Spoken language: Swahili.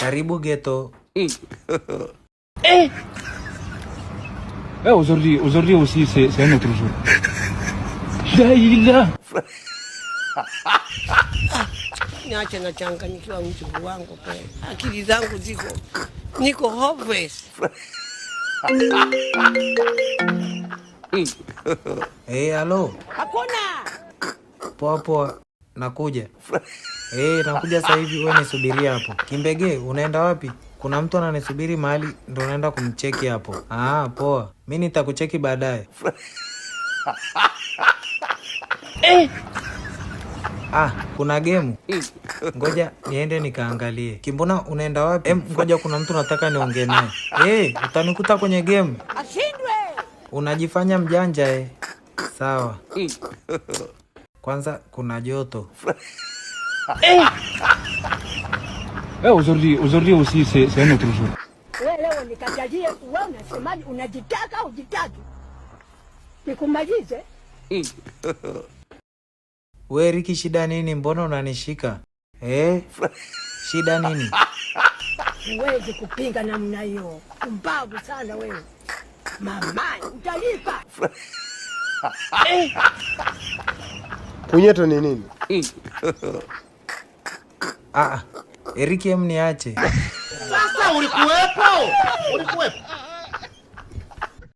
Karibu geto. Eh, aujourd'hui, aujourd'hui aussi, c'est un autre jour. Laila. Niache nachanganyikiwa mjukuu wangu kweli. Akili zangu ziko niko hopeless. Hey, halo. Hakuna. Poa poa, nakuja. Hey, nakuja sasa hivi, wewe nisubiria hapo. Kimbege, unaenda wapi? Kuna mtu ananisubiri mahali, ndo naenda kumcheki hapo. Ah, poa. Mi nitakucheki baadaye. Eh. Ah, kuna gemu. Ngoja niende nikaangalie. Kimbona, unaenda wapi? Ngoja kuna mtu nataka niongee naye. Hey, utanikuta kwenye gemu. Ashindwe. Unajifanya mjanja eh. Sawa. Kwanza kuna joto. Eh, aujourd'hui, aujourd'hui aussi, c'est un autre jour. Wewe leo nikatalie, wewe unasemaje? Unajitaka au jitaki? Nikumalize? We Riki, shida nini? Mbona unanishika? Eh? Shida nini? Huwezi kupinga namna hiyo. Mbavu sana wewe. Mama, utalipa. Punyeto ni nini? Ah, Eriki em niache. Sasa ulikuwepo? Ulikuwepo?